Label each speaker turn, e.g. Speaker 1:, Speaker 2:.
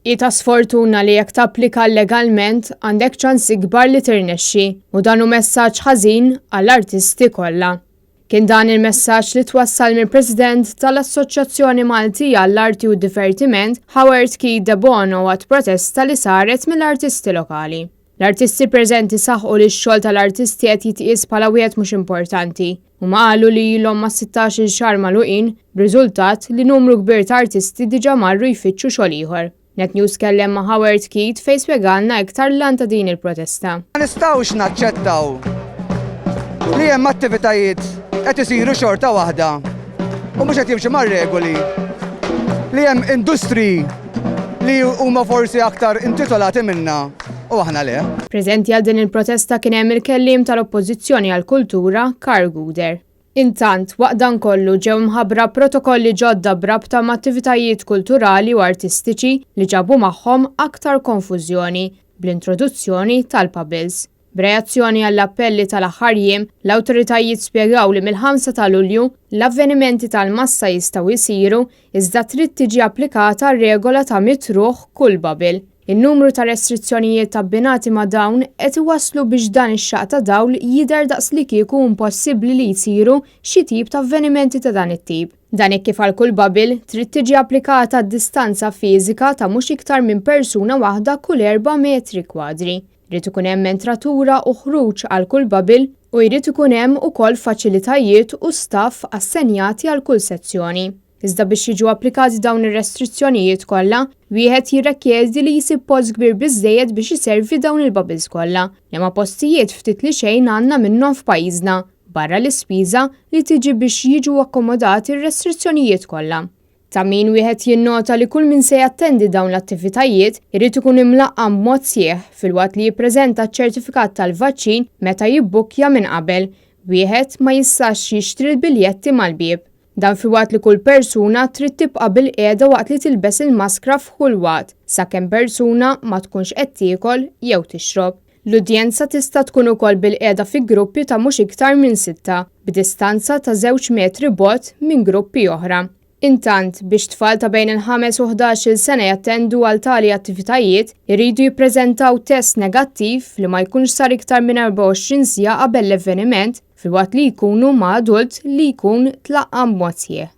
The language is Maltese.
Speaker 1: Hi ta' sfortuna li jekk tapplika llegalment għandek ċans ikbar li tirnexxi u dan hu messaġġ ħażin għall-artisti kollha. Kien dan il-messaġġ li twassal mill-President tal-Assoċjazzjoni Maltija għall-Arti u d-Divertiment, Howard Keith Debono waqt protesta li saret mill-artisti lokali. L-artisti preżenti saħqu li x-xogħol tal-artisti qed jitqies bħala wieħed mhux importanti. Huma qalu li ilhom ma' 16-il xahar magħluqin, b'riżultat li numru kbir ta' artisti diġà marru jfittxu xogħol ieħor. Net News tkellem ma' Howard Keith fejn spjegalna iktar l-għan ta' din il-protesta.
Speaker 2: Ma nistgħux naċċettaw li hemm attivitajiet qed isiru xorta waħda u mhux qed jimxu mar-regoli, li hemm industriji li huma forsi aktar intitolati minna u aħna le.
Speaker 1: Preżenti għal din il-protesta kien hemm il-kelliem tal-Oppożizzjoni għall-Kultura, Karl Gouder. Intant, waqt dan kollu ġew imħabbra protokolli ġodda b'rabta ma' attivitajiet kulturali u artistiċi li ġabu magħhom aktar konfużjoni bl-introduzzjoni tal-bubbles. B'reazzjoni għall-appelli tal-aħħar jiem, l-awtoritajiet spjegaw li mill-5 ta' Lulju, l-avvenimenti tal-massa jistgħu jsiru iżda trid tiġi applikata r-regola ta' mitt ruħ kull bubble. In-numru ta' restrizzjonijiet abbinati ma' dawn qed iwasslu biex dan ix-xaqq ta' dawl jidher daqslikieku impossibbli li jsiru xi tip ta' avvenimenti ta' dan it-tip. Dan hekk kif għal kull bubble trid tiġi applikata distanza fiżika ta' mhux iktar minn persuna waħda kull erba' metri kwadri. Jrid ikun hemm entratura u ħruġ għal kull bubble u jrid ikun hemm ukoll faċilitajiet u staff assenjati għal kull sezzjoni. Iżda biex jiġu applikati dawn ir-restrizzjonijiet kollha, wieħed jirrekjedi li jsib post kbir biżżejjed biex iservi dawn il-bubbles kollha, liema postijiet ftit li xejn għandna minnhom f'pajjiżna, barra l-ispiża li tiġi biex jiġu akkomodati r-restrizzjonijiet kollha. Ta' min wieħed jinnota li kull min se jattendi dawn l-attivitajiet irid ikun imlaqqam b'mod sħiħ filwaqt li jippreżenta ċ-ċertifikat tal-vaċċin meta jibbukkja minn qabel. Wieħed ma jistax jixtri l-biljetti mal-bieb. Dan filwaqt li kull persuna trid tibqa' bilqiegħda waqt li tilbes il-maskra f'kull waqt sakemm persuna ma tkunx qed tiekol jew tixrob. L-udjenza tista' tkun ukoll bilqiegħda fi gruppi ta' mhux iktar minn sitta, b'distanza ta' żewġ metri bogħod minn gruppi oħra. Intant, biex tfal ta' bejn il-ħames u ħdax-il sena jattendu għal tali attivitajiet, iridu jippreżentaw test negattiv li ma jkunx sar iktar minn 24 siegħa qabel l-avveniment filwaqt li jkunu ma' adult li jkun tlaqqam b'mod sħiħ.